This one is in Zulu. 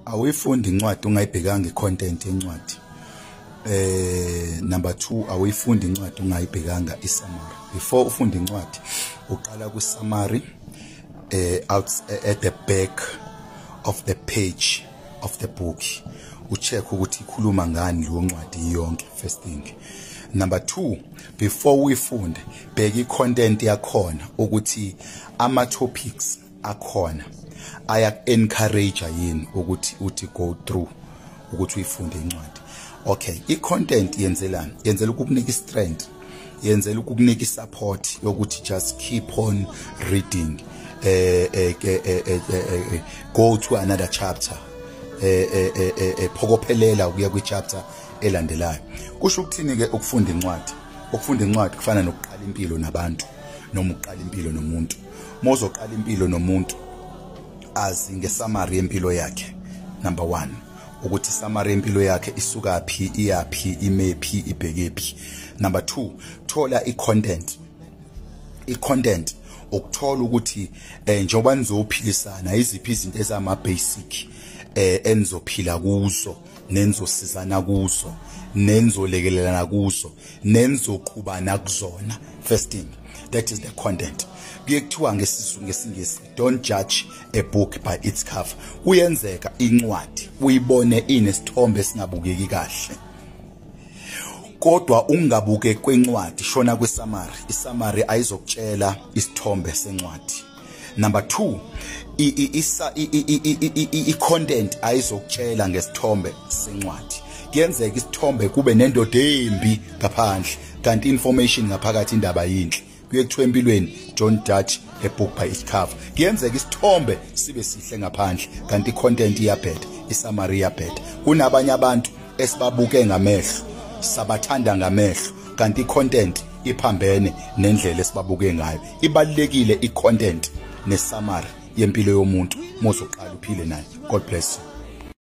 Awuyifundi incwadi ungayibhekanga i-content yencwadi. Number 2, awuyifundi incwadi ungayibhekanga i-summary. Before ufunda incwadi uqala ku-summary out at the back of the page of the book, ucheck ukuthi ikhuluma ngani leyo ncwadi yonke, first thing. Number 2, before uyifunde bheka i-content yakhona ukuthi ama topics akhona aya encourage yini ukuthi uthi go through ukuthi uyifunde incwadi. Okay, i-content yenzelani? Yenzela ukukunika i-strength, yenzela ukukunika i-support yokuthi just keep on reading, go to another chapter, phokophelela ukuya kwi-chapter elandelayo. Kusho ukuthini ke ukufunda incwadi? Ukufunda incwadi kufana nokuqala impilo nabantu noma uqala impilo nomuntu. Mozoqala impilo nomuntu, azi ngesummary yempilo yakhe. Number 1, ukuthi summary yempilo yakhe isukaphi, iyaphi, imephi, ibhekephi. Number 2, thola i-content. I-content ukuthola ukuthi njengoba nizophilisana iziphi izinto ezama basic enizophila kuzo, nenizosizana kuzo, nenizolekelelana kuzo, nenizoqhubana kuzona. First thing, that is the content. Kuye kuthiwa ngesiNgisi, don't judge a book by its cover. Kuyenzeka incwadi uyibone inesithombe esingabukeki kahle, kodwa ungabuke kwencwadi, shona kwesummary. Isummary ayizokutshela isithombe sencwadi. Number 2, i-content ayizokutshela ngesithombe sencwadi. Kuyenzeka isithombe kube nendoda embi ngaphandle, kanti information ngaphakathi indaba yinhle. Kuye kuthiwa empilweni, don't judge a book by its cover. Kuyenzeka isithombe sibe sihle ngaphandle, kanti i-content iyabheda, isummary iyabheda. Kunabanye abantu esibabuke ngamehlo, sabathanda ngamehlo, kanti i-content iphambene nendlela esibabuke ngayo. Ibalulekile i-content nesummary yempilo yomuntu mozoqala uphile naye. God bless you.